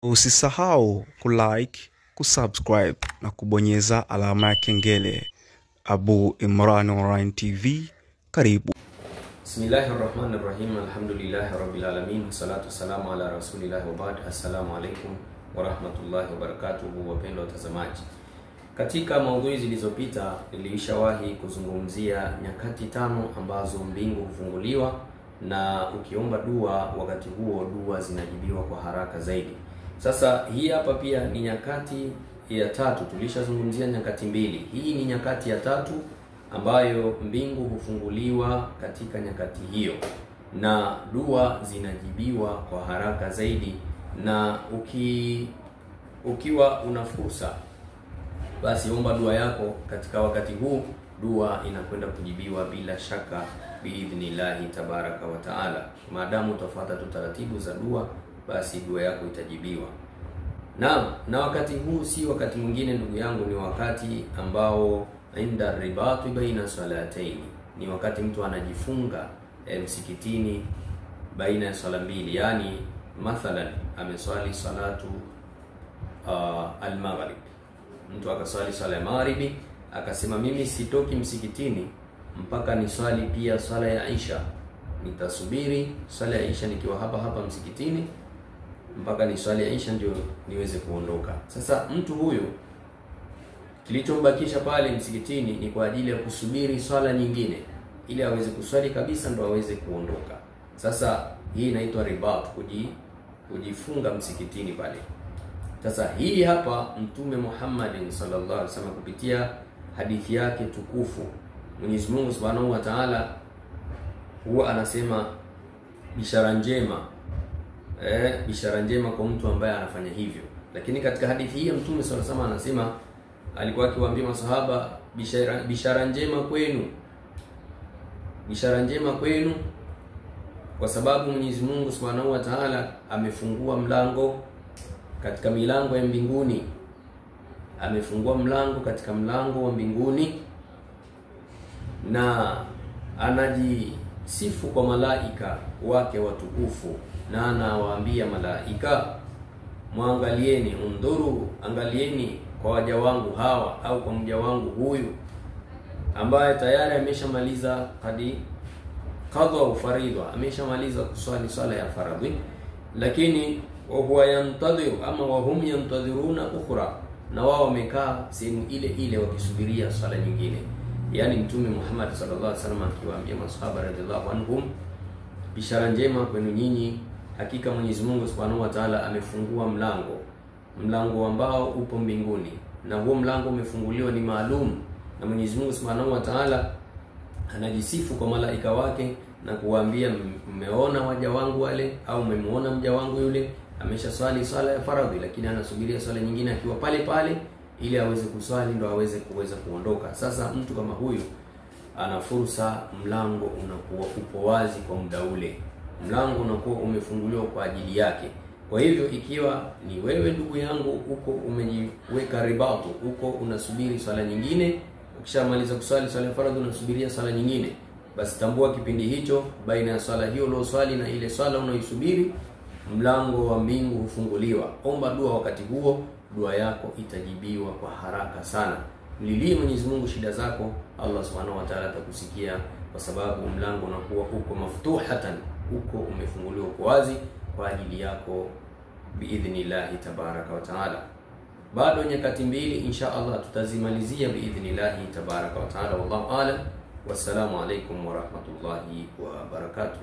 Usisahau kulike, kusubscribe na kubonyeza alama ya kengele. Abu Imran Online TV, karibu. Bismillahirrahmanirrahim. Alhamdulillahi rabbil alamin. Salatu wassalamu ala rasulillahi wa ba'd. Assalamu alaikum wa rahmatullahi wa barakatuhu. Wapendwa watazamaji, katika maudhui zilizopita nilishawahi kuzungumzia nyakati 5 ambazo mbingu hufunguliwa na ukiomba dua wakati huo dua zinajibiwa kwa haraka zaidi. Sasa hii hapa pia ni nyakati ya 3. Tulishazungumzia nyakati 2. Hii ni nyakati ya 3 ambayo mbingu hufunguliwa katika nyakati hiyo na dua zinajibiwa kwa haraka zaidi. Na ukiwa una fursa, basi omba dua yako katika wakati huu, dua inakwenda kujibiwa bila shaka biidhnillahi tabaraka wa taala. Maadamu utafuata tu taratibu za dua, basi dua yako itajibiwa. Na wakati huu si wakati mwingine ndugu yangu, ni wakati ambao inda ribatu baina salataini, ni wakati mtu anajifunga msikitini baina ya sala mbili. Yani mathalan ameswali salatu al-maghrib, mtu akaswali sala ya maghribi akasema mimi sitoki msikitini mpaka niswali pia sala ya Isha, nitasubiri sala ya Isha nikiwa hapa hapa msikitini mpaka niswali ya Isha ndio niweze kuondoka. Sasa mtu huyu kilichombakisha pale msikitini ni kwa ajili ya kusubiri swala nyingine ili aweze kuswali kabisa ndo aweze kuondoka. Sasa hii inaitwa ribat, kujifunga msikitini pale. Sasa hii hapa Mtume Muhammad sallallahu alaihi wasallam kupitia hadithi yake tukufu, Mwenyezi Mungu Subhanahu wa Ta'ala huwa anasema bishara njema, bishara njema kwa mtu ambaye anafanya hivyo. Lakini katika hadithi hii Mtume sallallahu alaihi wasallam anasema, alikuwa akiwaambia masahaba, bishara njema kwenu, bishara njema kwenu, kwa sababu Mwenyezi Mungu Subhanahu wa Ta'ala amefungua mlango katika milango ya mbinguni, amefungua mlango katika mlango wa mbinguni, na anajisifu kwa malaika wake watukufu, na anawaambia malaika, muangalieni, undhuru, angalieni kwa waja wangu hawa, au kwa mja wangu huyu ambaye tayari ameshamaliza hadi qadha faridha, ameshamaliza kuswali swala ya faradhi, lakini wa yantadhiru ama wa hum yantadhiruna ukhra, na wao wamekaa sehemu ile ile wakisubiria swala nyingine. Yani Mtume Muhammad sallallahu alaihi wasallam akiwaambia masahaba radhiallahu anhum, bishara njema kwenu nyinyi, hakika Mwenyezi Mungu Subhanahu wa Ta'ala amefungua mlango, mlango ambao upo mbinguni, na huo mlango umefunguliwa ni maalum, na Mwenyezi Mungu Subhanahu wa Ta'ala anajisifu kwa malaika wake na kuwaambia, mmeona waja wangu wale, au mmemuona mja wangu yule ameshaswali swala ya faradhi, lakini anasubiria swala nyingine akiwa pale pale ili aweze kuswali ndo aweze kuweza kuondoka. Sasa mtu kama huyu ana fursa, mlango unakuwa upo wazi kwa muda ule, mlango unakuwa umefunguliwa kwa ajili yake. Kwa hivyo ikiwa ni wewe ndugu yangu uko umejiweka ribatu, uko unasubiri swala nyingine, ukishamaliza kuswali swala ya faradhi unasubiria swala nyingine, basi tambua kipindi hicho baina ya swala hiyo ulioswali na ile swala unaoisubiri, mlango wa mbingu hufunguliwa. Omba dua wakati huo, dua yako itajibiwa kwa haraka sana. Mlilie Mwenyezi Mungu shida zako, Allah Subhanahu wa Ta'ala atakusikia, kwa sababu mlango unakuwa uko maftuhatan, uko umefunguliwa kwa wazi kwa ajili yako biidhnillahi tabaraka wa taala. Bado nyakati 2 insha Allah tutazimalizia biidhnillahi tabaraka wa taala. Wallahu a'lam. Wassalamu alaikum wa rahmatullahi wa barakatuh.